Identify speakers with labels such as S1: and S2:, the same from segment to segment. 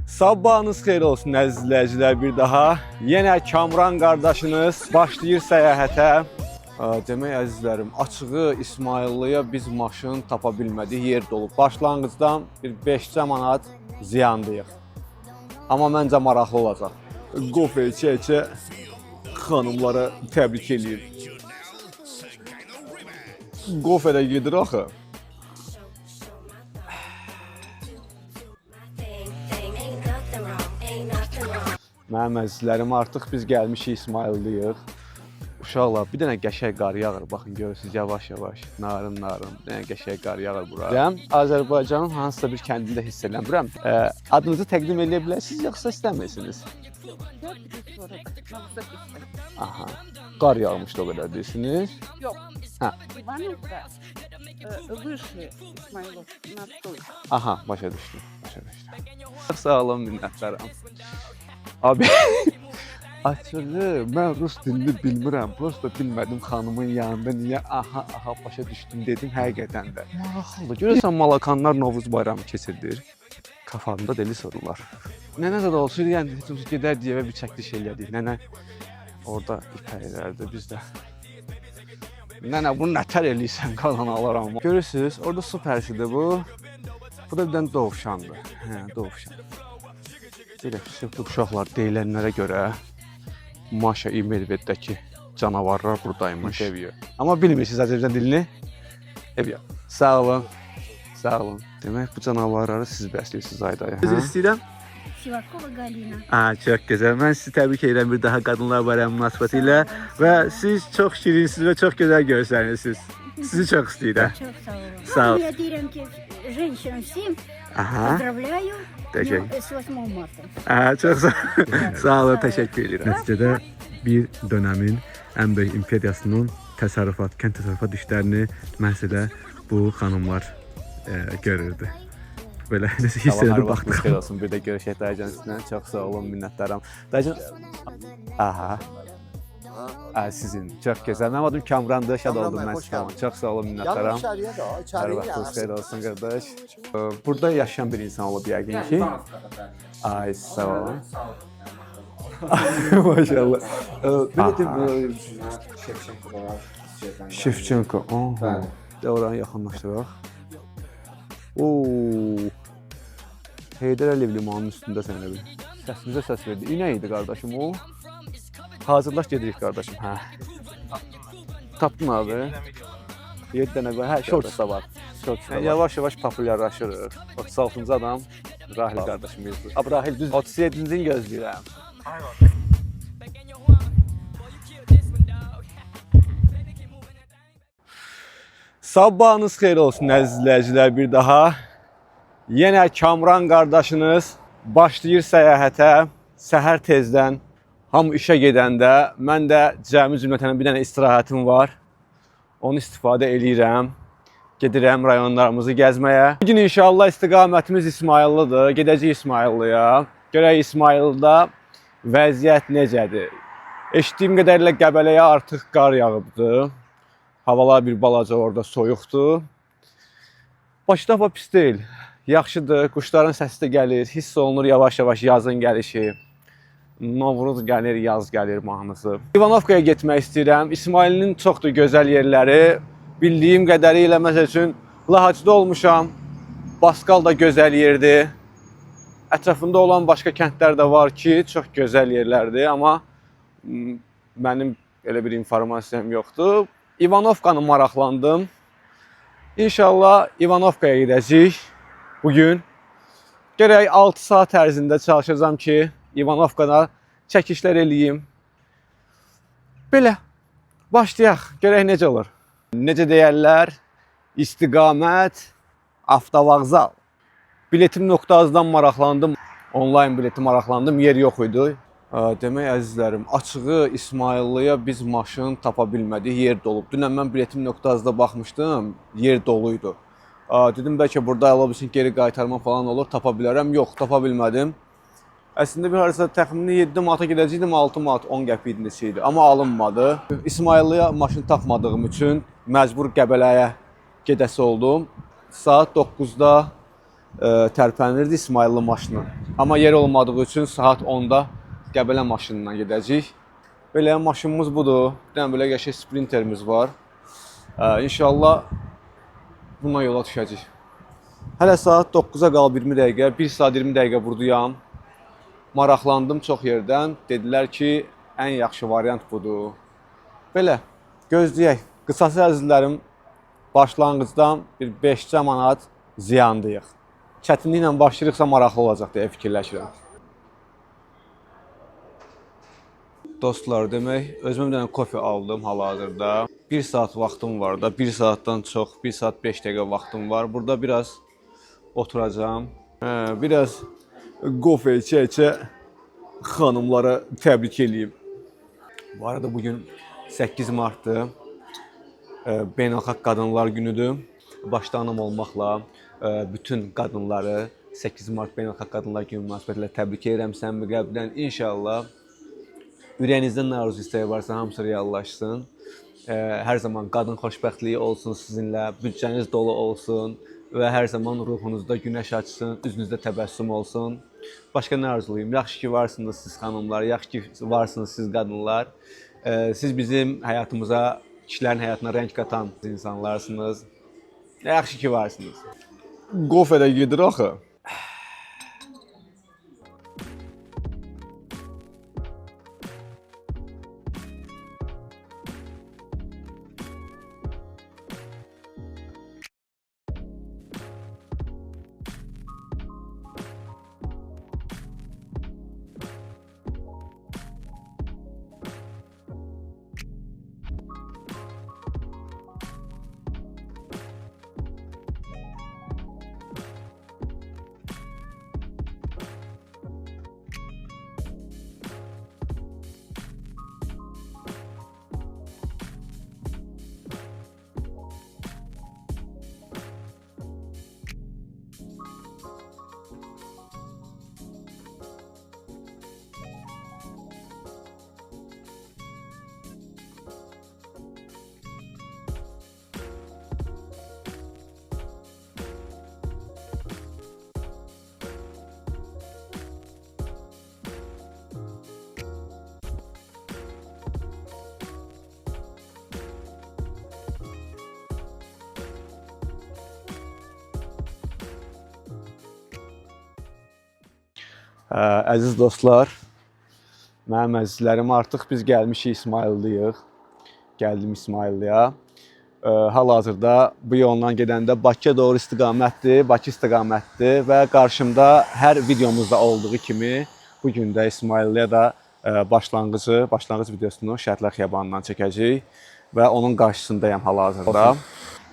S1: Sabahınız xeyir olsun əziz izləyicilər bir daha. Yenə Kamran qardaşınız başlayır səyahətə. Demək əzizlərim, açığı İsmayıllıya biz maşın tapa bilmədik, yer dolub. Başlanğıcdan bir 5 manat ziyandayıq. Amma məncə maraqlı olacaq. Qofe içə-içə xanımlara təbrik eləyir. Qofe də gedir axı. Mənim əzizlərim, artıq biz gəlmişik İsmayıllıyıq. Uşaqlar, bir dənə qəşəng qar yağır. Baxın görürsüz yavaş-yavaş, narın-narın. Bir dənə qəşəng qar yağır bura. Deyəm, Azərbaycanın hansısa bir kəndində hiss eləmirəm. Adınızı təqdim eləyə bilərsiniz yoxsa istəmirsiniz?
S2: 53,40 на высоких.
S1: Aha. Qar yağmışdı o qədər deyirsiniz.
S2: Yox.
S1: Ha.
S2: Ивановка выше Исмаилов на той.
S1: Aha, başa düşdüm. Başa düşdüm. Çox sağ olun, minnətdaram. Abi, açığı mən rus dilini bilmirəm. Prosta bilmədim xanımın yanında niyə aha aha başa düşdüm dedim həqiqətən də. Maraqlıdır. Görürsən Malakanlar Novruz bayramı keçirdir. Kafamda deli sorular. Nənə də olsaydı, yəni heç olmasa gedərdik evə bir çəkiliş eləyərdik. Nənə orada ipəklərdi biz də. Nənə bunu nətər eləyirsən qalan alaram. Görürsüz, orada su pərisidir bu. Bu da bir dənə dovşandır. Hə, dovşan. Belə bu uşaqlar deyilənlərə görə Maşa i Medveddəki canavarlar buradaymış. Seviyor. Amma bilmirsiniz Azərbaycan dilini? Ev yox. Sağ olun. Sağ olun. Demək bu canavarları siz bəsləyirsiniz Aydaya. Üzr istəyirəm.
S3: Sivakova Galina.
S1: Aa, çox gözəl. Mən sizi təbrik edirəm bir daha Qadınlar Bayramı münasibətilə və siz çox şirinsiniz və çox gözəl görsənirsiniz. Sizi çox istəyirəm.
S3: Çok sağ olun.
S1: Sağ ol.
S3: Я deyirəm ki, женщинам всем
S1: Aha.
S3: поздравляю
S1: Təşəkkür.
S3: с 8 марта.
S1: Aha, çox sağ, sağ olun, təşəkkür edirəm.
S4: Nəticədə bir dönəmin ən böyük imperiyasının təsərrüfat, kənd təsərrüfat işlərini məhz elə bu xanımlar görürdü. Belə nəsə hiss
S1: Sabah hər
S4: elədi
S1: vaxtınız
S4: baxdıq.
S1: xeyir olsun. Bir də görüşək dayıcan sizlə. Çox sağ olun, minnətdaram. Dayıcan Aha. Ə, sizin çox gözəl. Mənim adım Kamrandır. Şad
S5: Kamran
S1: oldum
S5: bəy,
S1: mən
S5: xoş
S1: sizə.
S5: gəldin.
S1: Çox sağ olun,
S5: Yalnız
S1: minnətdaram.
S5: içəriyə də,
S1: Hər
S5: içəriyə
S1: vaxtınız xeyir olsun qardaş. Burada yaşayan bir insan olub yəqin ki. Ay, sağ olun. Maşallah. Belə deyim,
S5: Şevçenko var. Şevçenko.
S1: Şevçenko. Aha.
S5: Bəli.
S1: De oranı yaxınlaşdıraq. Oo. Heydər Əliyev limanının üstündəsən elə bil. Səsimizə səs verdi. İnək idi qardaşım o. Hazırlaş gedirik qardaşım. Hə. Tapdın abi. 7 dənə var. Hə, shorts da var. Shorts da var. Yavaş-yavaş populyarlaşırıq. 36-cı adam Rahil qardaşımızdır. Ab Rahil düz 37-cini gözləyirəm. Sabahınız xeyir olsun əziz izləyicilər bir daha. Yenə Kamran qardaşınız başlayır səyahətə. Səhər tezdən hamı işə gedəndə mən də cəmi cümlətən bir dənə istirahətim var. Onu istifadə eləyirəm. Gedirəm rayonlarımızı gəzməyə. Bu gün inşallah istiqamətimiz İsmayıllıdır. Gedəcəyik İsmayıllıya. Görək İsmayıllıda vəziyyət necədir? Eşitdiyim qədərilə Qəbələyə artıq qar yağıbdı. Havalar bir balaca orada soyuqdur. Bakıda hava pis deyil. Yaxşıdır. Quşların səsi də gəlir. Hiss olunur yavaş-yavaş yazın gəlişi. Novruz gəlir, yaz gəlir mahnısı. İvanovkaya getmək istəyirəm. İsmailin çoxdur gözəl yerləri. Bildiyim qədəri ilə məsəl üçün Lahacda olmuşam. Baskal da gözəl yerdir. Ətrafında olan başqa kəndlər də var ki, çox gözəl yerlərdir, amma mənim elə bir informasiyam yoxdur. İvanovkanı maraqlandım. İnşallah İvanovkaya gedəcəyik bu gün. Görək 6 saat ərzində çalışacağam ki, İvanovkada çəkişlər eləyim. Belə başlayaq, görək necə olur. Necə deyərlər? İstiqamət avtovağzal. Biletim nöqtəzdən maraqlandım. Onlayn bileti maraqlandım, yer yox idi. Demək əzizlərim, açığı İsmayıllıya biz maşın tapa bilmədik, yer dolub. Dünən mən biletim nöqtəzdə baxmışdım, yer dolu idi. Dedim bəlkə burada ola bilsin geri qaytarma falan olur, tapa bilərəm. Yox, tapa bilmədim. Əslində bir harasa təxmini 7 manata gedəcəydim, 6 manat 10 qəpik idi neçə idi, amma alınmadı. İsmayıllıya maşın tapmadığım üçün məcbur Qəbələyə gedəsi oldum. Saat 9-da tərpənirdi İsmayıllı maşını. Amma yer olmadığı üçün saat 10-da Qəbələ maşınından gedəcəyik. Belə maşınımız budur. Bir dənə belə qəşəng Sprinterimiz var. İnşallah bununla yola düşəcəyik. Hələ saat 9-a qalıb 20 dəqiqə, 1 saat 20 dəqiqə burdayam. Maraqlandım çox yerdən. Dedilər ki, ən yaxşı variant budur. Belə gözləyək. Qısası əzizlərim, başlanğıcdan bir 5 manat ziyandayıq. Çətinliklə başlayırıqsa maraqlı olacaq deyə fikirləşirəm. Dostlar, demək, özümə bir dənə kofe aldım hal-hazırda. 1 saat vaxtım var da, 1 saatdan çox, 1 saat 5 dəqiqə vaxtım var. Burada biraz oturacağam. Hə, biraz kofe içə-içə xanımlara təbrik eləyim. Bu arada bugün 8 martdır. Beynəlxalq Qadınlar Günüdür. Başda anam olmaqla bütün qadınları 8 mart Beynəlxalq Qadınlar Günü münasibətilə təbrik edirəm səmimi qəlbdən. İnşallah ürəyinizdə nə arzu istəyi varsa hamısı reallaşsın. Hər zaman qadın xoşbəxtliyi olsun sizinlə, büdcəniz dolu olsun və hər zaman ruhunuzda günəş açsın, üzünüzdə təbəssüm olsun. Başqa nə arzulayım? Yaxşı ki varsınız siz xanımlar, yaxşı ki varsınız siz qadınlar. Siz bizim həyatımıza, kişilərin həyatına rəng qatan insanlarsınız. Yaxşı ki varsınız. Qofe də gedir axı. Əziz dostlar, mənim əzizlərim, artıq biz gəlmişik İsmayıllıyıq. Gəldim İsmayıllıya. Hal-hazırda bu yolla gedəndə Bakıya doğru istiqamətdir, Bakı istiqamətdir və qarşımda hər videomuzda olduğu kimi bu gün də İsmayıllıya da başlanğıc videosunu Şəhidlər Xiyabanından çəkəcəyik və onun qarşısındayam hal-hazırda.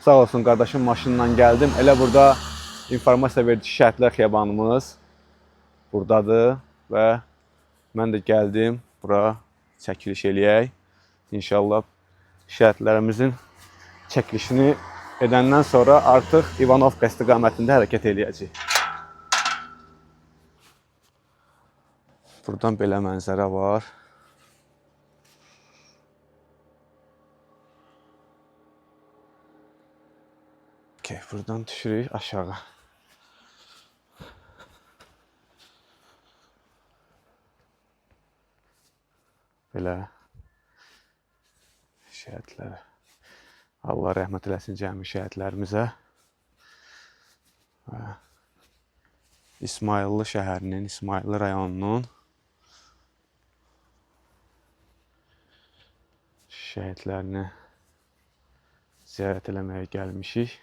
S1: Sağ olsun qardaşım, maşınla gəldim. Elə burada informasiya verdi ki, Şəhidlər Xiyabanımız buradadır və mən də gəldim bura çəkiliş eləyək. İnşallah şəhidlərimizin çəkilişini edəndən sonra artıq İvanovka istiqamətində hərəkət eləyəcəyik. Buradan belə mənzərə var. Okey, buradan düşürük aşağı. Belə şəhidlərə. Allah rəhmət eləsin cəmi şəhidlərimizə. Və İsmayıllı şəhərinin, İsmayıllı rayonunun şəhidlərini ziyarət eləməyə gəlmişik.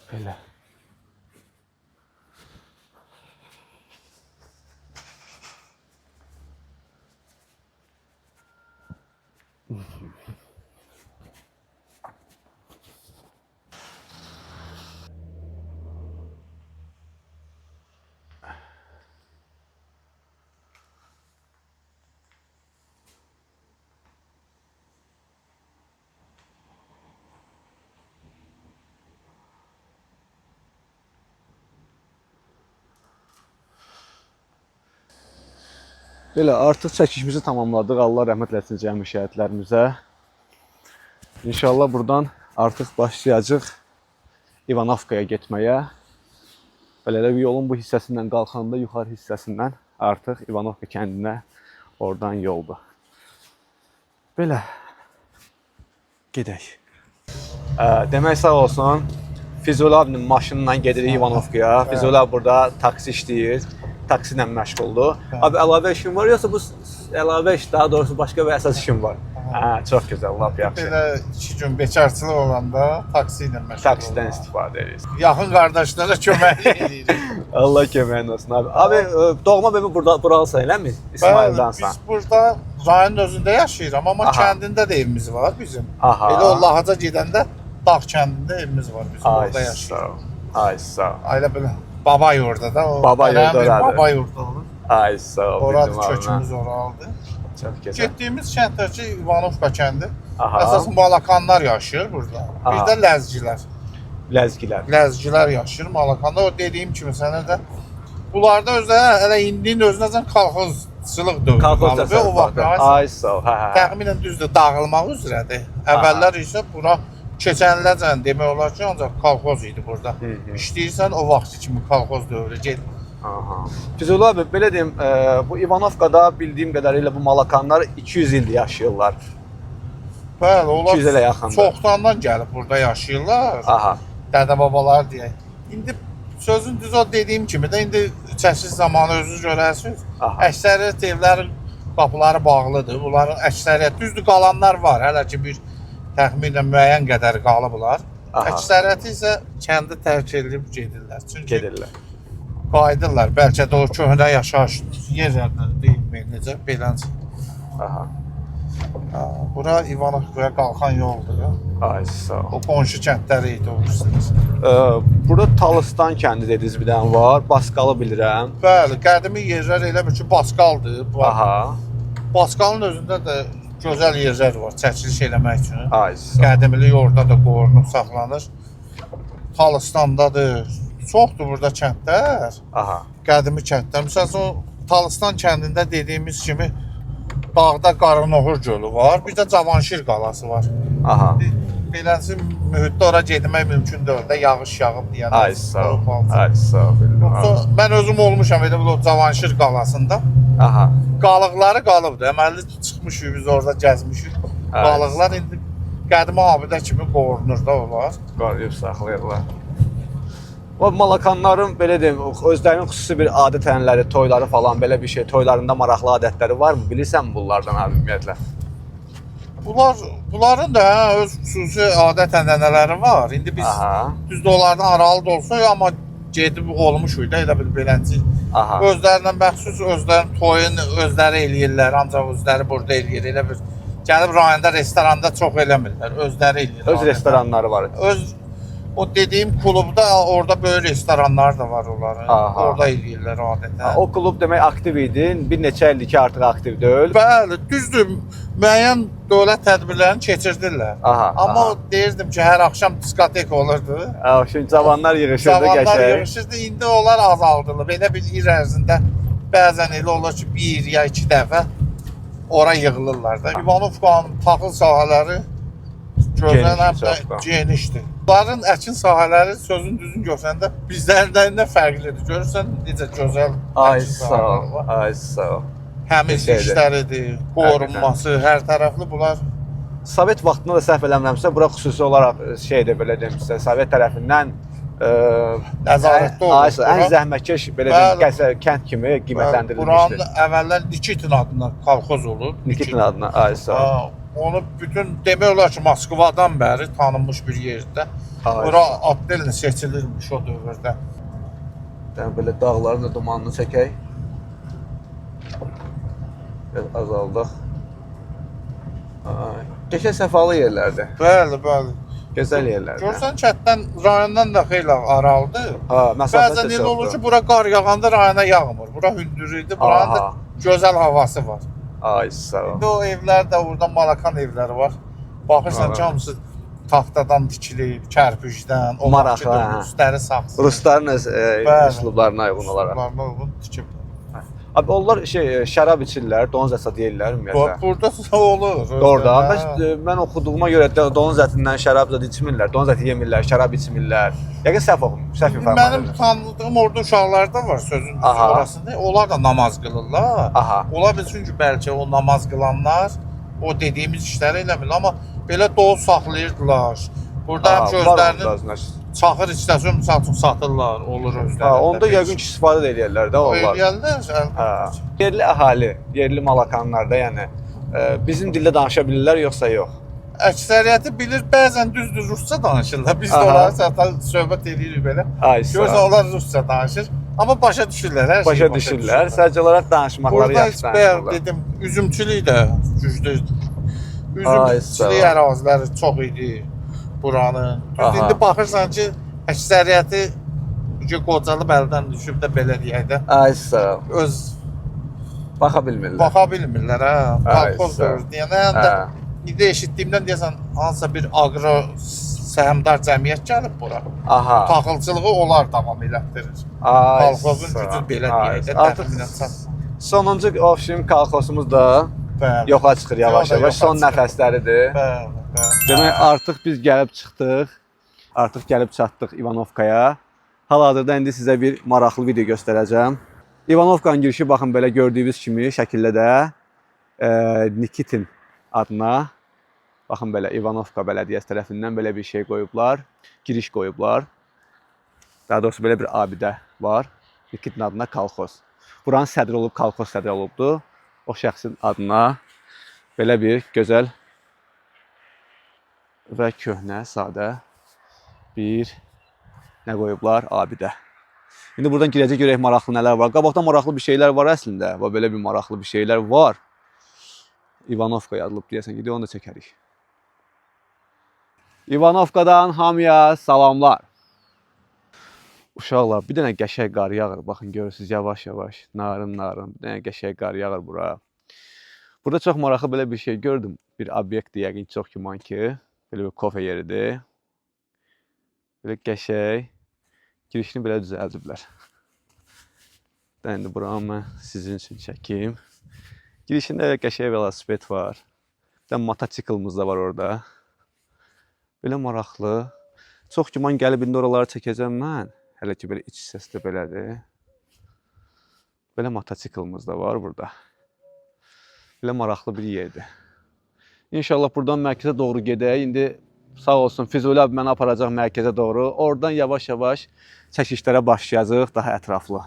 S1: Belə. Belə artıq çəkişimizi tamamladıq. Allah rəhmət eləsin cəmi şəhidlərimizə. İnşallah buradan artıq başlayacağıq İvanovkaya getməyə. Belə də yolun bu hissəsindən qalxanda yuxarı hissəsindən artıq İvanovka kəndinə oradan yoldur. Belə gedək. Demək sağ olsun. Füzuli abinin maşınla gedirik İvanovkaya. Füzuli abi burada taksi işləyir. Taksi ilə məşğuldur. Abi əlavə işin var yoxsa bu əlavə iş, daha doğrusu başqa bir əsas işin var? Hə, çox gözəl, lap yaxşı.
S6: Belə 2 gün bekarçılıq olanda taksi ilə məşğul
S1: Taksidən
S6: oluram.
S1: istifadə edirsiniz.
S6: Yaxın qardaşlara kömək edirik.
S1: Allah köməyin olsun abi. Abi doğma böyümə burada buralısan, eləmi? İsmayıldansan.
S6: Biz burada rayonun özündə yaşayıram, amma kəndində də evimiz var bizim.
S1: Aha.
S6: Elə o Lahaca gedəndə dağ kəndində evimiz var bizim,
S1: Ay
S6: orada yaşayırıq.
S1: sağ ol. Ay sağ ol.
S6: Ailə belə baba yurdu da. O
S1: Baba yurdu
S6: dənəmin
S1: oradır.
S6: Baba yurdu olur.
S1: Ay sağ ol.
S6: Oradır,
S1: bildim abi,
S6: kökümüz oralıdır.
S1: Çox gözəl.
S6: Getdiyimiz kənddəki İvanovka kəndi.
S1: Aha.
S6: Əsas Malakanlar yaşayır burada.
S1: Aha.
S6: Bir də ləzgilər.
S1: Ləzgilər.
S6: Ləzgilər yaşayır Malakanda. O dediyim kimi sənə də bunlarda özləri hələ indinin özünəsən kolxozçılıq dövrü
S1: Kolxoz
S6: qalıb. O vaxt
S1: təsərrüfatı. Ay sağ ol. Hə, hə.
S6: təxminən düzdür, dağılmaq üzrədir. Əvvəllər isə bura keçənlərcən demək olar ki, ancaq kolxoz idi burada. İşləyirsən o vaxt kimi kolxoz dövrü get.
S1: Aha. Füzuli abi belə deyim, bu İvanovkada bildiyim qədərilə bu malakanlar 200 ildir yaşayırlar.
S6: Bəli, onlar
S1: 200 ilə yaxındır.
S6: çoxdandan gəlib burada yaşayırlar.
S1: Aha.
S6: Dədə-babalar deyək. İndi sözün düzü o dediyim kimi də indi çəkiş zamanı özünüz görərsiniz.
S1: Aha.
S6: Əksəriyyət evlərin qapıları bağlıdır. Bunların əksəriyyət düzdür, qalanlar var. Hələ ki bir təxminən müəyyən qədər qalıblar.
S1: Aha.
S6: Əksəriyyəti isə kəndi tərk edib gedirlər. Çünki
S1: Gedirlər.
S6: qayıdırlar. Bəlkə də o köhnə yaşayış yerlərinə deyim necə beləncə.
S1: Aha.
S6: Ha, bura İvanovkaya qalxan yoldur.
S1: Ay sağ ol.
S6: O qonşu kəndləri idi o birisiniz.
S1: Burada Talıstan kəndi dediniz bir dənə var. Baskalı bilirəm.
S6: Bəli, qədimi yerlər elə bil ki, Baskaldır.
S1: Aha.
S6: Baskalın özündə də gözəl yerlər var çəkiliş eləmək üçün.
S1: Ay sağ ol.
S6: Qədimlik orada da qorunub saxlanır. Talıstandadır. Çoxdur burada kəndlər.
S1: Aha.
S6: Qədimi kəndlər. Məsəl üçün o Talıstan kəndində dediyimiz kimi dağda Qaranohur gölü var. Bir də Cavanşir qalası var.
S1: Aha.
S6: Beləncə mühitdə ora getmək mümkün deyil də, yağış yağıb deyəndə.
S1: Ay sağ ol. Ay sağ ol. Bildim.
S6: Yoxsa mən özüm olmuşam elə bil o Cavanşir qalasında.
S1: Aha.
S6: Qalıqları qalıbdı. Əməlli çıxmışıq biz orada gəzmişik.
S1: Evet.
S6: Qalıqlar indi qədimi abidə kimi qorunur da onlar.
S1: Qoruyub saxlayırlar. O malakanların belə deyim, özlərinin xüsusi bir adət-ənənələri, toyları falan belə bir şey, toylarında maraqlı adətləri varmı? Bilirsənmi bunlardan abi ümumiyyətlə?
S6: Bunların da hə, öz xüsusi adət-ənənələri var. İndi biz düzdür onlardan aralı da olsaq, amma gedib olmuşuq da elə bil beləncə.
S1: Aha.
S6: Özlərinə məxsus özlərinin toyunu özləri eləyirlər, ancaq özləri burada eləyir. Elə bir gəlib rayonda restoranda çox eləmirlər, özləri eləyir.
S1: Öz
S6: adətən.
S1: restoranları var.
S6: Öz o dediyim klubda orada böyük restoranlar da var onların.
S1: Aha.
S6: Orada eləyirlər adətən.
S1: Ha, o klub demək aktiv idi. Bir neçə ildir ki, artıq aktiv deyil.
S6: Bəli, düzdür. Müəyyən dövlət tədbirlərini keçirdirlər.
S1: Aha.
S6: Amma
S1: aha.
S6: deyirdim ki, hər axşam diskotek olurdu.
S1: Ha, şimdi cavanlar yığışırdı
S6: Cavanlar
S1: qəşəng.
S6: yığışırdı. İndi onlar azaldılıb. Elə bir il ərzində bəzən elə olur ki, bir ya iki dəfə ora yığılırlar da. İvanovkanın taxıl sahələri gözəl həm də
S1: Genişdir, çox da.
S6: genişdir. Bunların əkin sahələri sözün düzün görsəndə bizlərdən də fərqlidir. Görürsən necə gözəl
S1: Ay
S6: əkin
S1: sağ
S6: sahələri
S1: ol.
S6: var.
S1: Ay sağ ol.
S6: Təmiz
S1: Qəşəngdir.
S6: işləridir, qorunması, hər tərəfli bunlar.
S1: Sovet vaxtında da səhv eləmirəmsə, bura xüsusi olaraq şeydir belə deyim sizə, Sovet tərəfindən
S6: Nəzarətdə olur
S1: Ay, ən
S6: bura.
S1: zəhmətkeş belə deyim,
S6: Bəli.
S1: qəsəbə, kənd kimi qiymətləndirilmişdir.
S6: Buranın əvvəllər Nikitin adına kolxoz olub.
S1: Nikitin adına. Ay sağ ol.
S6: Ha, onu bütün demək olar ki, Moskvadan bəri tanınmış bir yerdə.
S1: Ay,
S6: Bura addelini seçilirmiş o dövrdə.
S1: Yəni belə dağların da dumanını çəkək. Biraz azaldıq. Ay, qəşəng səfalı yerlərdir.
S6: Bəli, bəli.
S1: Gözəl yerlərdir.
S6: Görsən kənddən, rayondan da xeyli aralıdır.
S1: Ha, məsafə
S6: Bəzən
S1: də
S6: elə olur
S1: çoxdur.
S6: ki, bura qar yağanda rayona yağmır. Bura hündür idi. Buranın da
S1: Aha.
S6: gözəl havası var.
S1: Ay sağ ol.
S6: İndi o evlər də orada Malakan evləri var. Baxırsan
S1: Aha.
S6: ki, hamısı taxtadan tikilib, kərpicdən, o
S1: Maraqlı,
S6: vaxtki
S1: hə.
S6: üstləri saxsı.
S1: Rusların öz
S6: Bəli.
S1: üslublarına uyğun olaraq.
S6: Üslublarına uyğun tikib.
S1: Abi onlar şey şərab içirlər, donuz əti deyirlər ümumiyyətlə.
S6: Burada olur.
S1: Doğrudan.
S6: Hə.
S1: Bəs mən oxuduğuma görə də donuz ətindən şərab zad içmirlər, donuz əti yemirlər, şərab içmirlər. Yəqin səhv oxumuşam, səhv informasiya.
S6: Mənim tanıdığım orada uşaqlar da var sözün düzü orasında. Onlar da namaz qılırlar.
S1: Aha.
S6: Ola bilsin ki, bəlkə o namaz qılanlar o dediyimiz işləri eləmir, amma belə dol saxlayırdılar. Burada
S1: Aha,
S6: həmişə
S1: var
S6: özlərinin
S1: onda özünə.
S6: çaxır hissəsi misal üçün satırlar, olur özlərində.
S1: Ha, onda yəqin ki istifadə də eləyirlər də onlar.
S6: Eləyərlər,
S1: Hə.
S6: əlbəttə.
S1: Yerli əhali, yerli malakanlar da, yəni bizim dildə danışa bilirlər yoxsa yox?
S6: Əksəriyyəti bilir, bəzən düzdür rusca danışırlar. Biz də onlara çatan söhbət eləyirik belə.
S1: Ay, sağ
S6: Görürsən
S1: ol.
S6: onlar rusca danışır, amma başa düşürlər, hər şeyi
S1: Başa düşürlər. Sadəcə olaraq danışmaqları
S6: Burada
S1: yaxşı
S6: heç bayaq
S1: danışırlar.
S6: dedim, üzümçülük də güclü.
S1: Ay, sağ ol.
S6: Üzümçülük əraziləri çox idi buranın. Düz indi baxırsan ki, əksəriyyəti ki, qocalıb əldən düşüb də belə deyək də.
S1: Ay, sağ ol.
S6: Öz
S1: Baxa bilmirlər.
S6: baxa bilmirlər hə.
S1: Ay,
S6: Kolxoz
S1: sağ ol.
S6: dövr deyənə həm də
S1: Hə.
S6: indi eşitdiyimdən deyəsən hansısa bir aqro səhmdar cəmiyyət gəlib bura.
S1: Aha.
S6: Taxılçılığı onlar davam elətdirir.
S1: Ay,
S6: Kolxozun
S1: sağ ol.
S6: gücü belə
S1: Ay,
S6: deyək də
S1: artıq
S6: təxminən çatmır.
S1: sonuncu ovşim kolxozumuz da
S6: Bəli.
S1: yoxa çıxır yavaş
S6: O da
S1: yavaş.
S6: yoxa
S1: Son
S6: çıxır.
S1: nəfəsləridir.
S6: Bəli, bəli.
S1: Demək artıq biz gəlib çıxdıq. Artıq gəlib çatdıq İvanovkaya. Hal-hazırda indi sizə bir maraqlı video göstərəcəm. İvanovkanın girişi baxın belə gördüyünüz kimi şəkildə də Nikitin adına baxın belə İvanovka bələdiyyəsi tərəfindən belə bir şey qoyublar, giriş qoyublar. Daha doğrusu belə bir abidə var. Nikitin adına kolxoz. Buranın sədri olub, kolxoz sədri olubdu. O şəxsin adına belə bir gözəl və köhnə, sadə bir nə qoyublar? Abidə. İndi buradan girəcək görək maraqlı nələr var. Qabaqda maraqlı bir şeylər var əslində. Və belə bir maraqlı bir şeylər var. İvanovka yazılıb deyəsən, gedək onu da çəkərik. İvanovkadan hamıya salamlar. Uşaqlar, bir dənə qəşəng qar yağır. Baxın görürsüz yavaş-yavaş, narın-narın bir dənə qəşəng qar yağır bura. Burada çox maraqlı belə bir şey gördüm. Bir obyektdir yəqin ki, çox güman ki, belə bir kofe yeridir. Belə qəşəng girişini belə düzəldiblər. Də indi buranı mən sizin üçün çəkim. Girişində elə qəşəng velosiped var. Bir də mototsiklimiz də var orada. Belə maraqlı. Çox güman gəlib indi oraları çəkəcəm mən. Hələ ki belə iç hissəsi də belədir. Belə mototsiklimiz də var burada. Belə maraqlı bir yerdir. İnşallah buradan mərkəzə doğru gedək. İndi sağ olsun Füzuli abi məni aparacaq mərkəzə doğru. Oradan yavaş-yavaş çəkişlərə başlayacağıq daha ətraflı.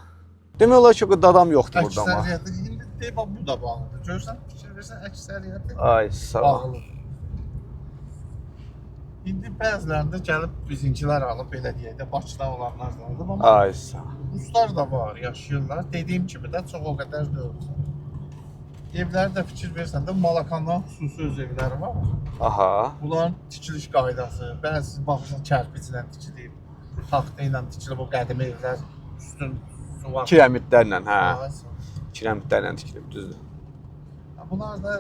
S1: Demək olar ki, o qədər adam yoxdur burada amma.
S6: Əksəriyyəti indi deyib bax, bu da bağlıdır. Görürsən, fikir versən əksəriyyəti
S1: Ay sağ ol.
S6: bağlıdır. İndi bəzilərində gəlib bizimkilər alıb belə deyək də Bakıdan olanlar da alıb amma
S1: Ay sağ ol.
S6: ruslar da var, yaşayırlar. Dediyim kimi də çox o qədər deyil. Evləri də fikir versən də Malakandan xüsusi öz evləri var.
S1: Aha.
S6: Bunların tikiliş qaydası, bəzisi baxırsan kərpiclə tikilib, taxta ilə tikilib o qədimi evlər üstün su var.
S1: Kirəmidlərlə, hə.
S6: Ay,
S1: Kirəmidlərlə tikilib, düzdür.
S6: Bunlar da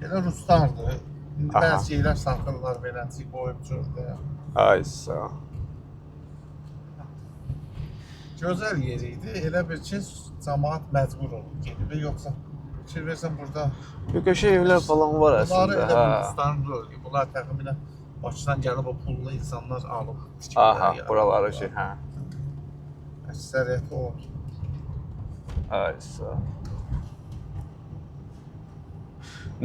S6: elə ruslardır. İndi
S1: Aha.
S6: bəzi şeylər satırlar beləncə qoyub çöldə.
S1: Ay sağ ol.
S6: Gözəl yer idi. Elə bil ki, cəmaət məcbur olub gedib. Yoxsa fikir versən burada
S1: Yox, qəşəng evlər falan var
S6: bunları
S1: əslində.
S6: elə
S1: Hə.
S6: rusların deyil ki, bunlar təxminən Bakıdan gəlib o pullu insanlar alıb tikiblər.
S1: Aha,
S6: yəni.
S1: buraları şey, hə.
S6: Əksəriyyəti odur.
S1: Ay sağ ol.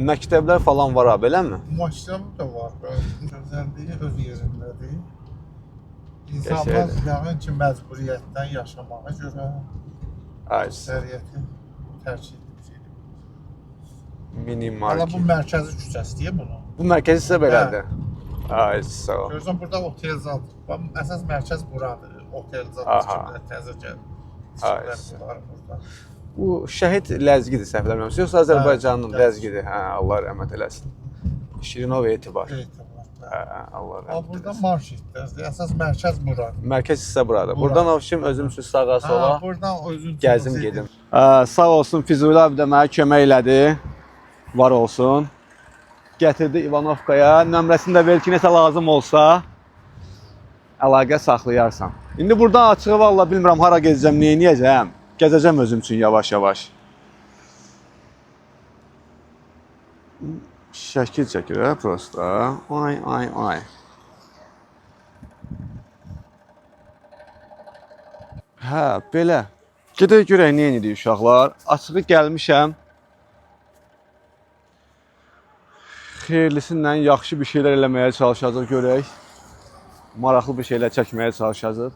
S1: Məktəblər falan var ha, beləmi?
S6: Məktəb də var. Belə gözəlliyi öz yerindədir. İnsanlar
S1: Qəşəngdir.
S6: yəqin ki, məcburiyyətdən yaşamağa görə
S1: Ay sağ ol.
S6: əksəriyyəti tərk edib gedib.
S1: Mini
S6: Hələ bu
S1: market.
S6: mərkəzi küçəsi deyə bunu.
S1: Bu mərkəzi hissə belədir. Ay sağ ol.
S6: Görürsən burada otel zad. Bax, əsas mərkəz buradır. Otel zad
S1: Aha.
S6: tikiblər təzə gəlib.
S1: Ay,
S6: Tikiblər
S1: sağ ol.
S6: bunları burada.
S1: Bu şəhid Ləzgidir səhv eləmirəmsə, yoxsa Azərbaycanın
S6: Hə,
S1: Ləzgidir. Hə, Allah rəhmət eləsin. Şirinov etibar.
S6: Etibar.
S1: Hə, Allah
S6: Ha,
S1: rəhmət
S6: burada
S1: eləsin.
S6: marketlər. Əsas mərkəz buradır.
S1: Mərkəz hissə buradır.
S6: Bura.
S1: Buradan ovşim özüm üçün sağa sola
S6: Ha, buradan özün üçün
S1: gəzim
S6: gedim.
S1: gedim. Sağ olsun Füzuli abi də mənə kömək elədi. Var olsun. Gətirdi İvanovkaya. Nömrəsini də ver ki, nəsə lazım olsa əlaqə saxlayarsan. İndi buradan açığı valla bilmirəm hara gedəcəm, nə edəcəm. Gəzəcəm özüm üçün yavaş-yavaş. Şəkil çəkir hə prosta. Ay ay ay. Hə, belə. Gedək görək nə edirik uşaqlar. Açığı gəlmişəm. Xeyirlisindən yaxşı bir şeylər eləməyə çalışacağıq görək. Maraqlı bir şeylər çəkməyə çalışacağıq.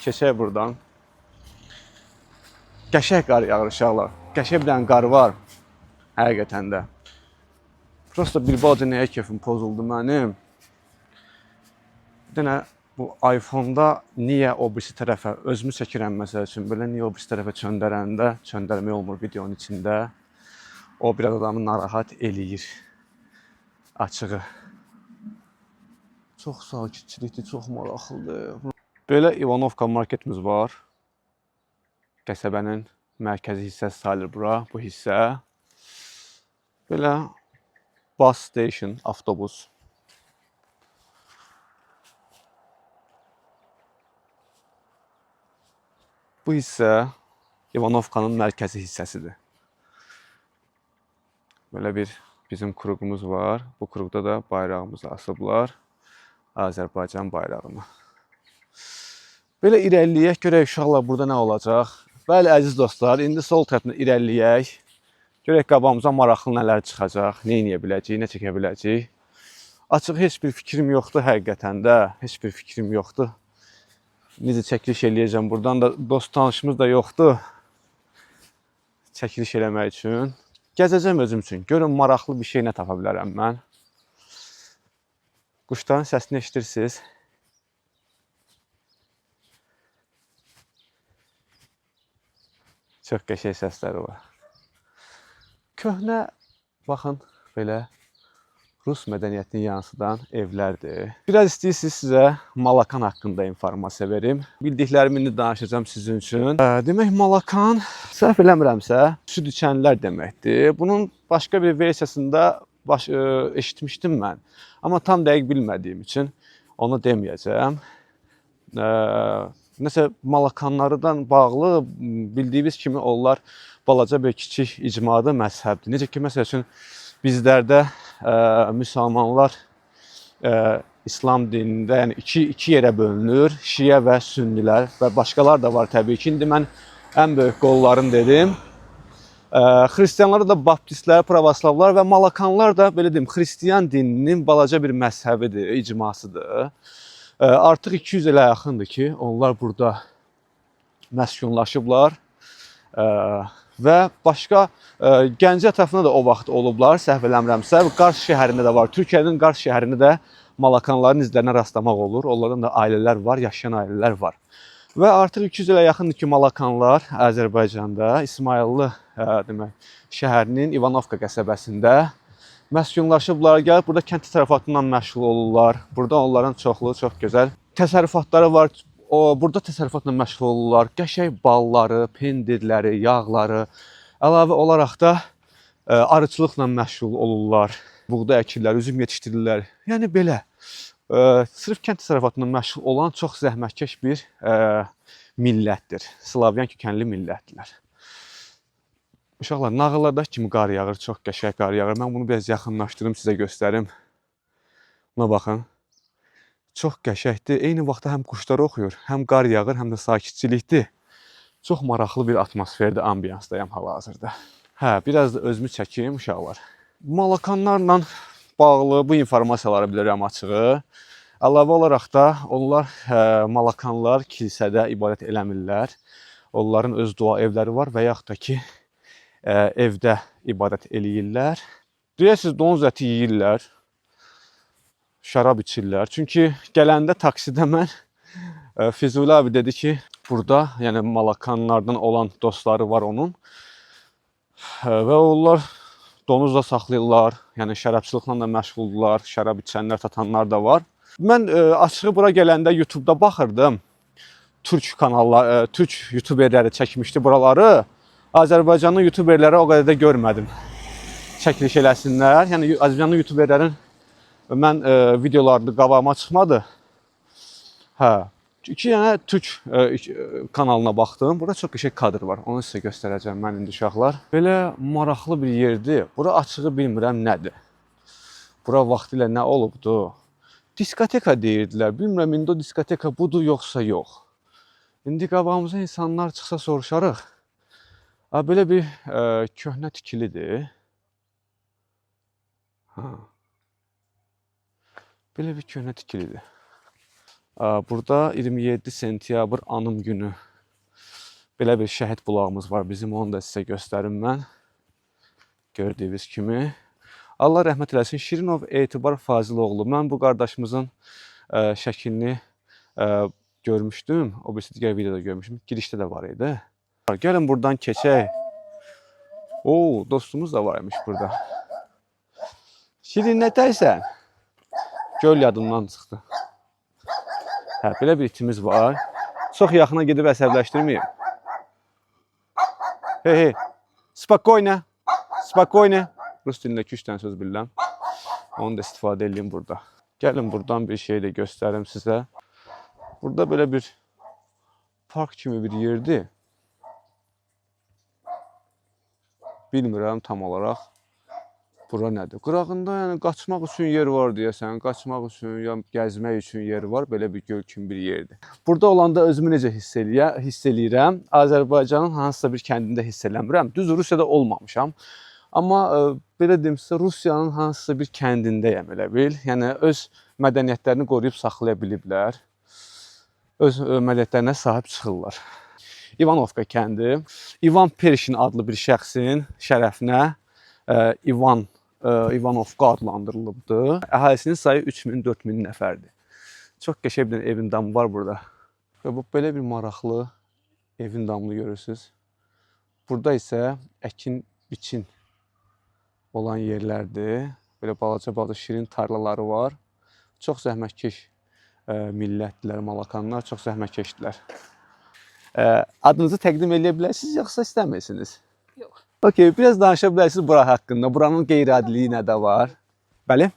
S1: Keçək burdan. Qəşəng qar yağır uşaqlar. Qəşəng bir dənə qar var. Həqiqətən də. Prosta bir balaca nəyə kefim pozuldu mənim. Bir dənə bu iPhone-da niyə o birisi tərəfə özümü çəkirəm məsəl üçün, belə niyə o birisi tərəfə çöndərəndə, çöndərmək olmur videonun içində. O biraz adamı narahat eləyir. Açığı. Çox sakitçilikdir, çox maraqlıdır. Belə İvanovka marketimiz var. Qəsəbənin mərkəzi hissəsi sayılır bura, bu hissə. Belə bus station, avtobus. Bu hissə İvanovkanın mərkəzi hissəsidir. Belə bir bizim kruqumuz var. Bu kruqda da bayrağımızı asıblar. Azərbaycan bayrağını. Belə irəliləyək, görək uşaqlar burada nə olacaq. Bəli, əziz dostlar, indi sol tərəfdən irəliləyək. Görək qabağımıza maraqlı nələr çıxacaq, nə edə biləcəyik, nə çəkə biləcəyik. Açıq heç bir fikrim yoxdur həqiqətən də, heç bir fikrim yoxdur. Necə çəkiliş eləyəcəm burdan da dost tanışımız da yoxdur. Çəkiliş eləmək üçün. Gəzəcəm özüm üçün. Görün maraqlı bir şey nə tapa bilərəm mən. Quşların səsini eşidirsiniz. Çox qəşəng səsləri var. Köhnə, baxın, belə Rus mədəniyyətini yansıdan evlərdir. Biraz istəyirsiniz sizə Malakan haqqında informasiya verim. Bildiklərimi indi danışacağam sizin üçün. Demək Malakan, səhv eləmirəmsə, süd içənlər deməkdir. Bunun başqa bir versiyasında eşitmişdim mən. Amma tam dəqiq bilmədiyim üçün onu deməyəcəm. Nəsə Malakanlardan bağlı bildiyimiz kimi onlar balaca bir kiçik icmada məzhəbdir. Necə ki, məsəl üçün bizlərdə müsəlmanlar İslam dinində, yəni iki yerə bölünür. Şiə və sünnilər və başqalar da var təbii ki. İndi mən ən böyük qollarını dedim. Xristianlar da baptistlər, pravoslavlar və malakanlar da belə deyim, xristian dininin balaca bir məzhəbidir, icmasıdır. Artıq 200 ilə yaxındır ki, onlar burada məskunlaşıblar. Və başqa Gəncə ətrafında da o vaxt olublar, səhv eləmirəmsə. Qars şəhərində də var. Türkiyənin Qars şəhərində də malakanların izlərinə rastlamaq olur. Onlardan da ailələr var, yaşayan ailələr var. Və artıq 200 ilə yaxındır ki, malakanlar Azərbaycanda İsmayıllı demək, şəhərinin İvanovka qəsəbəsində məskunlaşıblar. Gəlib burada kənd təsərrüfatından məşğul olurlar. Burada onların çoxlu, çox gözəl təsərrüfatları var. Burada təsərrüfatla məşğul olurlar. Qəşəng balları, pendirləri, yağları, əlavə olaraq da arıçılıqla məşğul olurlar. Buğda əkirlər, üzüm yetişdirirlər. Yəni belə. Sırf kənd təsərrüfatından məşğul olan çox zəhmətkeş bir millətdir. Slavyan kökənli millətdirlər. Uşaqlar, nağıllardakı kimi qar yağır, çox qəşəng qar yağır. Mən bunu biraz yaxınlaşdırım, sizə göstərim. Buna baxın. Çox qəşəngdir. Eyni vaxtda həm quşlar oxuyur, həm qar yağır, həm də sakitçilikdir. Çox maraqlı bir atmosferdə, ambiyansdayam hal-hazırda. Hə, biraz da özümü çəkim uşaqlar. Malakanlarla bağlı bu informasiyaları bilirəm açığı. Əlavə olaraq da onlar malakanlar kilsədə ibadət eləmirlər. Onların öz dua evləri var və yaxud da ki, evdə ibadət eləyirlər. Deyəsiniz, donuz əti yeyirlər, şərab içirlər. Çünki gələndə taksidə mən Füzuli abi dedi ki, burada, yəni malakanlardan olan dostları var onun. Və onlar donuz da saxlayırlar, yəni şərabçılıqla da məşğuldurlar, şərab içənlər, satanlar da var. Mən açığı bura gələndə YouTube-da baxırdım. Türk kanallar, türk YouTuberləri çəkmişdi buraları. Azərbaycanlı YouTuberləri o qədər də görmədim. Çəkiliş eləsinlər. Yəni Azərbaycanlı YouTuberlərin mən videolarını qabağıma çıxmadı. Hə, İki dənə türk kanalına baxdım. Burada çox qəşəng kadr var. Onu sizə göstərəcəm mən indi uşaqlar. Belə maraqlı bir yerdir. Bura açığı bilmirəm nədir. Bura vaxtilə nə olubdu? Diskoteka deyirdilər. Bilmirəm indi o diskoteka budur yoxsa yox. İndi qabağımıza insanlar çıxsa soruşarıq. Ha, belə bir köhnə tikilidir. Ha. Belə bir köhnə tikilidir. Burada 27 sentyabr anım günü. Belə bir şəhid bulağımız var bizim. Onu da sizə göstərim mən. Gördüyünüz kimi. Allah rəhmət eləsin. Şirinov Etibar Faziloğlu. Mən bu qardaşımızın şəklini görmüşdüm. O birisi digər videoda görmüşdüm. Girişdə də var idi. Gəlin buradan keçək. Oo, dostumuz da var imiş burada. Şirin nətərsən? Göl yadımdan çıxdı. Hə, belə bir itimiz var. Çox yaxına gedib əsəbləşdirməyim. Hey, hey. Спокойно. Спокойно. Rus dilində 2-3 dənə söz bilirəm. Onu da istifadə edeyim burada. Gəlin buradan bir şey də göstərim sizə. Burada belə bir park kimi bir yerdir. Bilmirəm tam olaraq bura nədir. Qırağında yəni qaçmaq üçün yer var deyəsən, qaçmaq üçün ya gəzmək üçün yer var. Belə bir göl kimi bir yerdir. Burada olanda özümü necə hiss eləyirəm? Azərbaycanın hansısa bir kəndində hiss eləmirəm. Düz Rusiyada olmamışam. Amma belə deyim sizə, Rusiyanın hansısa bir kəndindəyəm elə bil. Yəni öz mədəniyyətlərini qoruyub saxlaya biliblər. Öz mədəniyyətlərinə sahib çıxırlar. İvanovka kəndi İvan Perşin adlı bir şəxsin şərəfinə İvanovka adlandırılıbdı. Əhalisinin sayı 3000-4000 nəfərdir. Çox qəşəng bir dənə evin damı var burada. Və bu belə bir maraqlı evin damını görürsüz. Burada isə əkin biçin olan yerlərdir. Belə balaca-balaca şirin tarlaları var. Çox zəhmətkeş millətdirlər malakanlar, çox zəhmətkeşdirlər. Adınızı təqdim eləyə bilərsiniz yoxsa istəmirsiniz?
S2: Yox.
S1: Okey, biraz danışa bilərsiniz bura haqqında. Buranın qeyri-adiliyi nə də var? Bəli?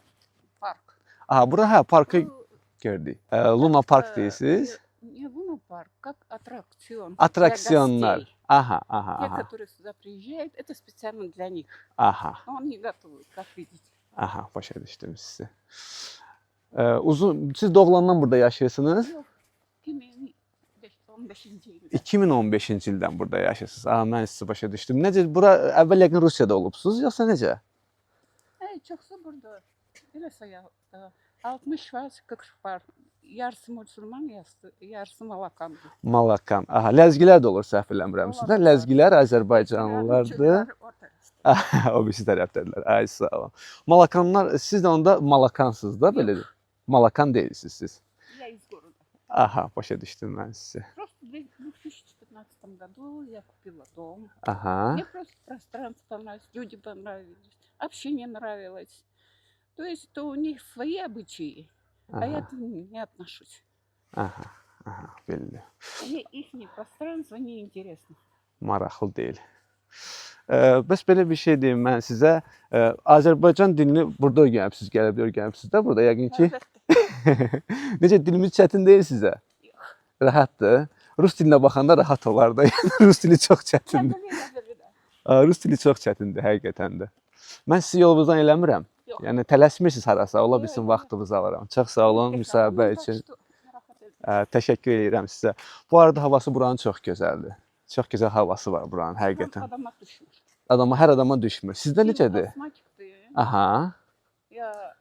S2: Park.
S1: Aha, bura hə, parkı
S2: Ну,
S1: gördük. Luna Park deyirsiniz.
S2: Не Луна парк, как аттракцион для
S1: Attraksiyonlar.
S2: гостей.
S1: Aha,
S2: Те,
S1: aha.
S2: которые сюда приезжают, это специально для них.
S1: Aha.
S2: Но он не готовый, как видите.
S1: Aha, başa düşdüm sizi. Uzun siz doğulandan burada yaşayırsınız?
S2: Yox. 2015 ildə.
S1: 2015-ci ildən burada yaşayırsınız. Aha, mən sizi başa düşdüm. Necə bura əvvəl yəqin Rusiyada olubsunuz yoxsa necə?
S2: Çoxsu burada. Belə sayaq da. 60 var, 40 var. Yarısı musulman, yarısı malakandı.
S1: Malakan. Aha, ləzgilər də olur səhv eləmirəmsə də.
S2: Olar.
S1: Ləzgilər Azərbaycanlılardır.
S2: O tərəfdə.
S1: O birisi tərəfdədirlər. Ay sağ olun. Malakanlar, siz də onda malakansınız da belə. Malakan deyilsiniz siz.
S2: Я из города.
S1: Aha, başa düşdüm mən sizi.
S2: Просто в 2015 году я купила дом.
S1: Aha.
S2: Мне просто пространство понравилось, люди понравились, общение нравилось. То есть то у них свои обычаи, а я к ним не отношусь.
S1: Aha, bildim.
S2: Мне их пространство не интересно.
S1: Maraqlı deyil. Bəs belə bir şey deyim mən sizə. Azərbaycan dilini burada öyrənibsiz, gəlib öyrənibsiz də burada yəqin ki.
S2: Əlbəttə.
S1: Necə dilimiz çətin deyil sizə?
S2: Yox.
S1: Rahatdır. Rus dilinə baxanda rahat olar da. Yəni rus dili çox çətindir.
S2: Mən
S1: Rus dili çox çətindir həqiqətən də. Mən sizi yolunuzdan eləmirəm.
S2: Yox.
S1: Yəni tələsmirsiniz harasa, ola
S2: Yox,
S1: bilsin
S2: yox.
S1: vaxtınızı alıram. Çox sağ olun müsahibə üçün.
S2: Rahat
S1: Təşəkkür edirəm sizə. Bu arada havası buranın çox gözəldir. Çox gözəl havası var buranın həqiqətən.
S2: Adama düşmür.
S1: Adama hər adama düşmür. Sizdə
S2: Kim
S1: necədir?
S2: Astmatikdir.
S1: Aha,
S2: Я,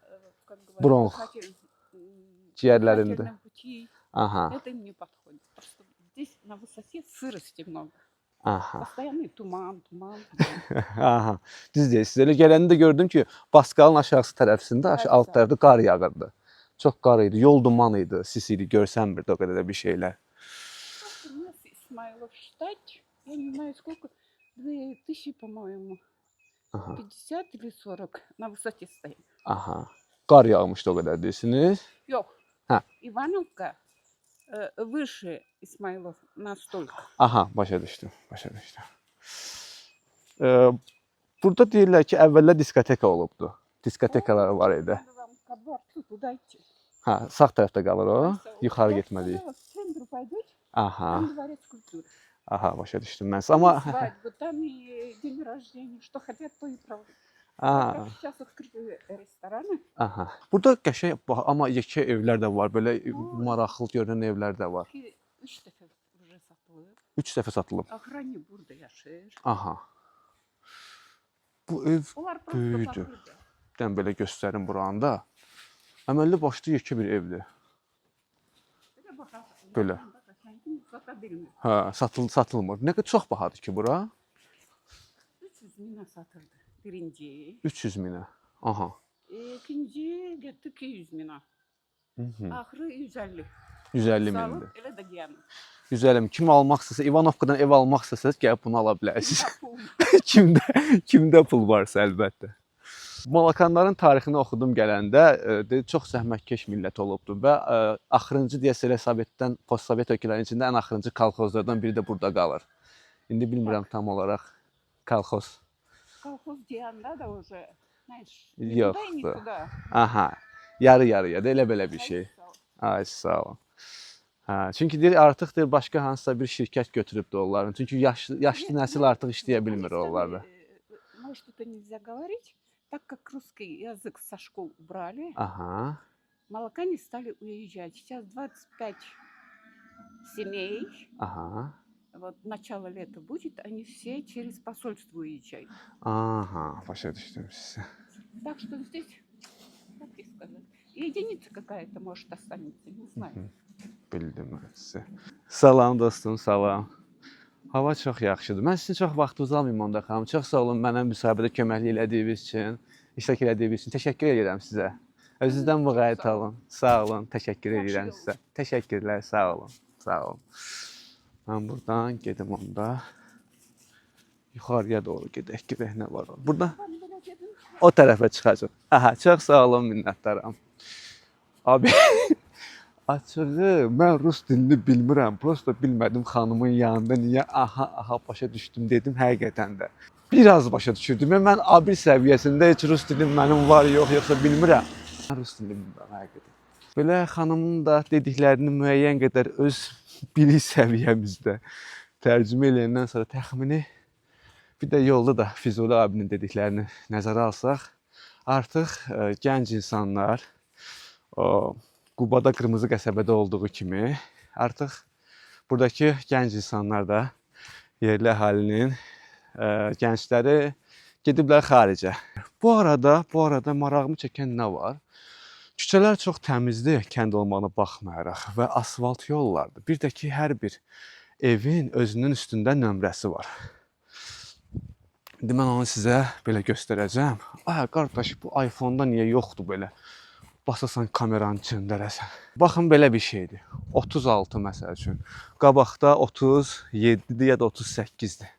S2: как говорят,
S1: Bronx. Ciğerlerinde.
S2: дыхательном пути.
S1: Aha,
S2: Это им не подходит. Просто здесь на высоте сырости много.
S1: Aha.
S2: Постоянный туман, туман, туман.
S1: Aha. Düz deyirsiniz. Elə gələndə gördüm ki, Baskalın aşağısı tərəfində, alt
S2: Hə,
S1: tərəfdə qar yağırdı. Çox qar idi, yol duman idi, sis idi, görsənmirdi o qədər də bir şeylər.
S2: Просто у нас Исмаилов считать, я не знаю сколько, 2000, по-моему,
S1: Aha.
S2: 50 или 40 на высоте стоит.
S1: Aha. Qar yağmışdı o qədər deyirsiniz.
S2: Yox.
S1: Ha.
S2: Ивановка выше Исмаилов настолько.
S1: Aha, başa düşdüm, başa düşdüm. Burada deyirlər ki, əvvəllər diskoteka olubdu. Diskotekalar var idi.
S2: Надо вам ко дворцу туда идти.
S1: Hə, sağ tərəfdə qalır o.
S2: Всё.
S1: Yuxarı
S2: Я
S1: getməliyik.
S2: сказала, к центру пойдете,
S1: Aha.
S2: там дворец культуры.
S1: Aha, başa düşdüm mən. sizə. Amma
S2: Там свадьбы, там и день рождения, что хотят, то и проводят.
S1: Aa,
S2: Как сейчас открыты рестораны.
S1: aha. Burada qəşəng amma yekə evlər də var, belə maraqlı görünən evlər də var.
S2: Ki, üç dəfə уже satılıb.
S1: 3 dəfə satılıb.
S2: Охране burada yaşayır.
S1: Aha. Bu ev
S2: Onlar просто
S1: Böyüdü.
S2: baxırdı.
S1: dən belə göstərim buranı da. Əməlli başlı yekə bir evdir.
S2: Belə baxaq.
S1: Belə.
S2: Qəşəngdir, sata bilmir.
S1: Hə, satılmır. Nə qədər çox bahadır ki bura?
S2: 300 minə satıldı. Birinci.
S1: 300 minə. Aha.
S2: İkinci getdi 200 minə.
S1: Mhm.
S2: Axırı 150.
S1: 150 mindir.
S2: Salıb elə də deyəmir.
S1: 150 min. Kim almaq istəsə, İvanovkadan ev almaq istəsəz gəlib bunu ala bilərsiniz.
S2: Pul.
S1: Kimdə pul varsa əlbəttə. Malakanların tarixini oxudum gələndə, dedi, çox zəhmətkeş millət olubdu və axırıncı deyəsən elə Sovetdən, postsovet ölkələrinin içində ən axırıncı kolxozlardan biri də burada qalır. İndi bilmirəm tam olaraq kolxoz.
S2: Kolxoz deyəndə də уже, знаешь, ни туда и ни
S1: Yoxdur.
S2: туда.
S1: Aha, yarı-yarıya da elə belə bir şey.
S2: Ay, sağ ol.
S1: Ay sağ olun. Hə, çünki deyir artıq deyir başqa hansısa bir şirkət götürübdü onların. Çünki yaşlı
S2: Нет,
S1: nəsil
S2: ну,
S1: artıq işləyə bilmir
S2: они сами,
S1: onlarda.
S2: Может, это нельзя говорить, так как русский язык со школ убрали,
S1: Aha.
S2: молокане стали уезжать. Сейчас 25 семей,
S1: Aha.
S2: вот начало лета будет, они все через посольство уезжают.
S1: Aha, başa düşdüm sizi.
S2: Так что здесь, как тебе сказать, единица какая-то, может, останется, не знаю.
S1: Bildim mən sizi. Salam dostum, salam. Hava çox yaxşıdır. Mən sizin çox vaxtınızı almayım onda xanım. Çox sağ olun mənə müsahibədə köməklik elədiyiniz üçün, iştirak elədiyiniz üçün. Təşəkkür edirəm sizə. Özünüzdən müğayət
S2: Sağ
S1: olun. Sağ olun. Təşəkkür
S2: Yaxşı
S1: edirəm
S2: yollar.
S1: sizə. Təşəkkürlər, sağ olun. Sağ olun. Mən buradan gedim onda. Yuxarıya doğru gedək, gedək nə var orada. Burada
S2: Вам belə dedim,
S1: o tərəfə çıxacaq. Aha, çox sağ olun, minnətdaram. Abi, açığı mən rus dilini bilmirəm. Prosta bilmədim xanımın yanında niyə aha aha başa düşdüm dedim həqiqətən də. Biraz başa düşürdüm. Yəni mən A1 səviyyəsində heç rus dilim mənim var, yox, yoxsa bilmirəm. Mən rus dilini bilmirəm həqiqətən. Belə xanımın da dediklərini müəyyən qədər öz bilik səviyyəmizdə tərcümə eləyəndən sonra təxmini bir də yolda da Füzuli abinin dediklərini nəzərə alsaq, artıq gənc insanlar o Qubada qırmızı qəsəbədə olduğu kimi artıq buradakı gənc insanlar da yerli əhalinin gəncləri gediblər xaricə. Bu arada marağımı çəkən nə var? Küçələr çox təmizdir kənd olmağına baxmayaraq və asfalt yollardır. Bir də ki, hər bir evin özünün üstündə nömrəsi var. İndi mən onu sizə belə göstərəcəm. Ay qardaş, bu iPhone-da niyə yoxdur belə? Basasan kameranı çöndərəsən. Baxın belə bir şeydir. 36 məsəl üçün. Qabaqda 37-dir ya da 38-dir.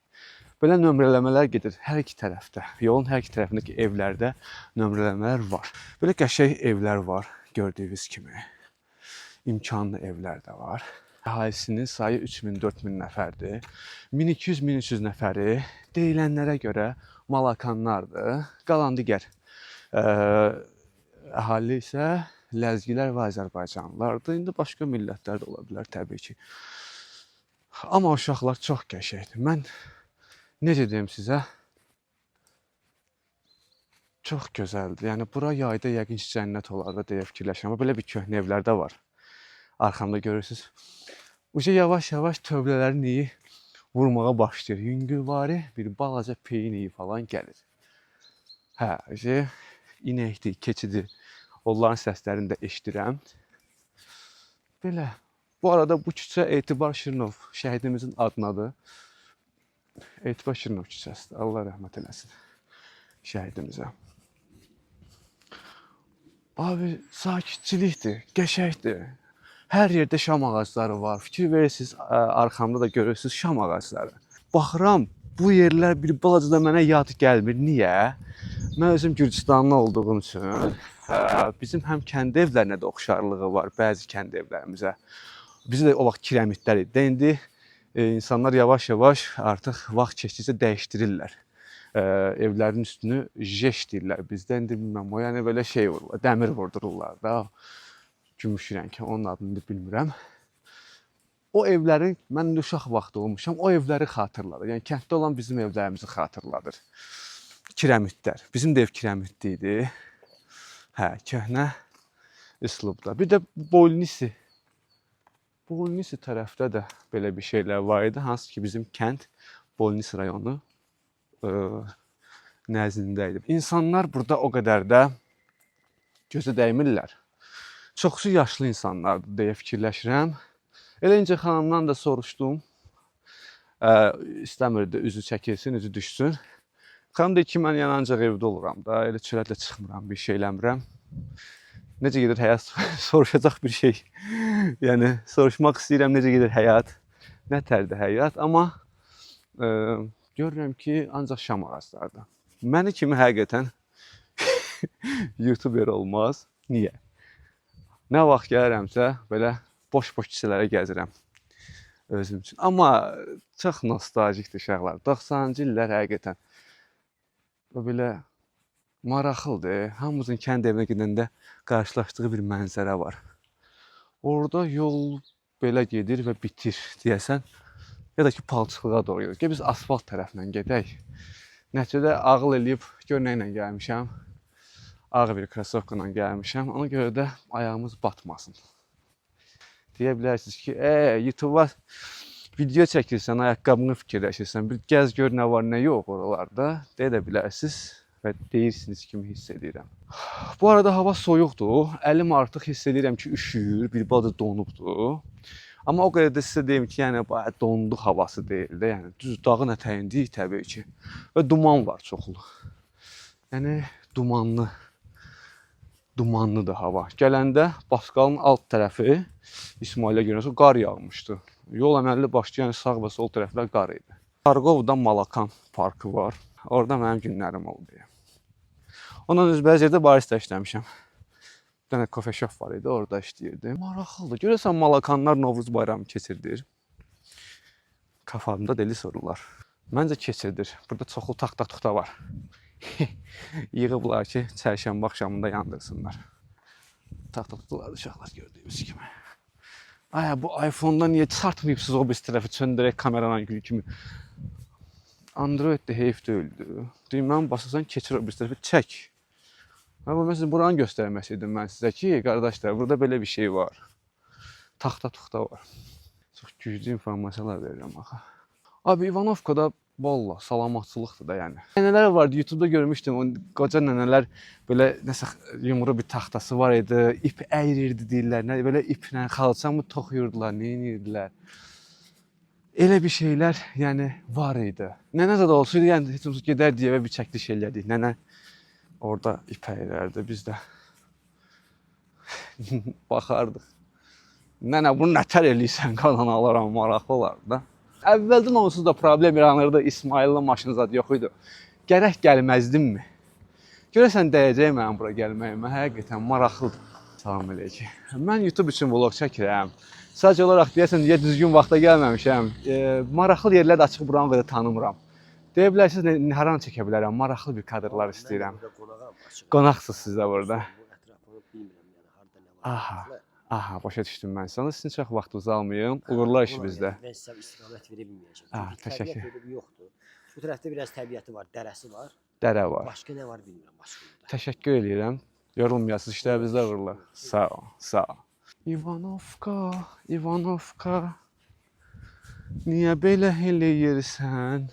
S1: Belə nömrələmələr gedir hər iki tərəfdə. Yolun hər iki tərəfindəki evlərdə nömrələmələr var. Belə qəşəng evlər var gördüyünüz kimi. İmkanlı evlər də var. Əhalisinin sayı 3000-4000 nəfərdir. 1200-1300 nəfəri deyilənlərə görə malakanlardır. Qalan digər əhali isə ləzgilər və azərbaycanlılardır. İndi başqa millətlər də ola bilər təbii ki. Amma uşaqlar çox qəşəngdir. Mən necə deyim sizə? Çox gözəldir. Yəni bura yayda yəqin ki, cənnət olar da deyə fikirləşirəm. Amma belə bir köhnə evlər də var. Arxamda görürsüz. Uca yavaş-yavaş tövlələrin iyi vurmağa başlayır. Yüngülvari bir balaca peyin iyi falan gəlir. Hə, inəkdir, keçidir. Onların səslərini də eşidirəm. Belə. Bu arada bu küçə Etibar Şirinov şəhidimizin adınadır. Etibar Şirinov küçəsidir. Allah rəhmət eləsin şəhidimizə. Abi sakitçilikdir, qəşəngdir. Hər yerdə şam ağacları var. Fikir verirsiniz, arxamda da görürsüz şam ağacları. Baxıram, bu yerlər bir balaca da mənə yad gəlmir. Niyə? Mən özüm Gürcüstanlı olduğum üçün bizim həm kənd evlərinə də oxşarlığı var bəzi kənd evlərimizə. Bizdə də o vaxt kirəmitlər idi. İndi insanlar yavaş-yavaş artıq vaxt keçdikcə dəyişdirirlər. Evlərin üstünü jeş deyirlər bizdə. İndi bilmirəm, o yəni belə şey vururlar, dəmir vurdururlar da. Gümüş rəng, onun adını indi bilmirəm. O evləri mən indi uşaq vaxtı olmuşam, o evləri xatırladır. Yəni kənddə olan bizim evlərimizi xatırladır. Kirəmitlər. Bizim də ev kirəmitli idi. Hə, köhnə üslubda. Bir də Bolnisi. Bolnisi tərəfdə də belə bir şeylər var idi. Hansı ki bizim kənd Bolnisi rayonu nəzdində idi. İnsanlar burada o qədər də gözə dəymirlər. Çoxsu yaşlı insanlardır deyə fikirləşirəm. Elə incə xanımdan da soruşdum. İstəmirdi üzü çəkilsin, üzü düşsün. Xanım dedi ki, mən yəni ancaq evdə oluram da, elə çölə də çıxmıram, bir şey eləmirəm. Necə gedir həyat? Soruşacaq bir şey. Yəni soruşmaq istəyirəm necə gedir həyat, nə tərdir həyat, amma görürəm ki, ancaq şam ağaclarıdır. Məni kimi həqiqətən YouTuber olmaz. Niyə? Nə vaxt gəlirəmsə belə boş-boş küçələrə gəzirəm özüm üçün. Amma çox nostaljikdir uşaqlar. 90-cı illər həqiqətən o belə maraqlıdır. Hamımızın kənd evinə gedəndə qarşılaşdığı bir mənzərə var. Orada yol belə gedir və bitir deyəsən. Ya da ki palçıqlığa doğru gedir. Gəl biz asfalt tərəflə gedək. Nəticədə ağıl eləyib gör nə ilə gəlmişəm. Ağ bir krasovka ilə gəlmişəm. Ona görə də ayağımız batmasın. Deyə bilərsiniz ki, YouTube-a video çəkirsən, ayaqqabını fikirləşirsən, bir gəz gör nə var, nə yox oralarda deyə də bilərsiniz və deyirsiniz kimi hiss edirəm. Bu arada hava soyuqdur. Əlim artıq hiss edirəm ki, üşüyür, bir balaca donubdur. Amma o qədər də sizə deyim ki, yəni dondu havası deyil də, yəni düz dağın ətəyindəyik təbii ki. Və duman var çoxlu. Yəni dumanlıdır hava. Gələndə Basqalın alt tərəfi İsmailə görünsə qar yağmışdı. Yol əməlli başlı, yəni sağ və sol tərəflər qar idi. Targovda Malakan parkı var. Orada mənim günlərim oldu. Ondan öz bəzi yerdə barista işləmişəm. Bir dənə coffee shop var idi, orada işləyirdim. Maraqlıdır. Görəsən Malakanlar Novruz bayramı keçirdir? Kafamda deli sorular. Məncə keçirdir. Burada çoxlu taxta-tuxta var. Yığıblar ki, çərşənbə axşamında yandırsınlar. Taxta-tuxtalar uşaqlar gördüyünüz kimi. Ay, bu iPhone-da niyə çartmayıbsınız o bir tərəfi söndürək kameranın gül kimi. Android də heyf deyildi. Düyməni basırsan keçir o bir tərəfi çək. Ha, bu məsələn buranı göstərməsəydim mən sizə ki, qardaşlar, burada belə bir şey var. Taxta-tuxta var. Çox güclü informasiyalar verirəm axı. Abi İvanovkada valla salamatçılıqdır da yəni. Nənələr vardı, YouTube-da görmüşdüm. O qoca nənələr belə nəsə yumru bir taxtası var idi, ip əyirirdi deyirlər. Nə belə iplə xalça mı toxuyurdular, nə edirdilər. Elə bir şeylər yəni var idi. Nənə də olsaydı, yəni heç olmasa gedərdik evə bir çəkiliş eləyərdik. Nənə orada ip əyirərdi, biz də baxardıq. Nənə bunu nətər eləyirsən qalan alaram, maraqlı olardı da. Əvvəldən onsuz da problem yaranırdı, İsmayılın maşını zad yox idi. Gərək gəlməzdimmi? Görəsən dəyəcək mənim bura gəlməyimə, həqiqətən maraqlıdır. Salam əleykum. Mən YouTube üçün vlog çəkirəm. Sadəcə olaraq deyəsən niyə düzgün vaxta gəlməmişəm. Maraqlı yerlər də açıq buranı qədər tanımıram. Deyə bilərsiniz haran çəkə bilərəm, maraqlı bir kadrlar istəyirəm.
S7: Qonağam açıq.
S1: Qonaqsınız siz də burada.
S7: Bu ətrafını bilmirəm yəni harda nə var.
S1: Aha. Aha, başa düşdüm mən sənə. Sizin çox vaxtınızı almayım. Uğurlar işimizdə.
S7: Mən sizə istiqamət verə bilməyəcəm.
S1: Ah,
S7: Çünki təbiət
S1: təşəkkür.
S7: elə bir yoxdur. Bu tərəfdə biraz təbiəti var, dərəsi var.
S1: Dərə var.
S7: Başqa nə var bilmirəm başqa burada.
S1: Təşəkkür eləyirəm. Yorulmayasınız, işlərinizdə uğurlar. Sağ ol, sağ ol. İvanovka, İvanovka. Niyə belə eləyirsən?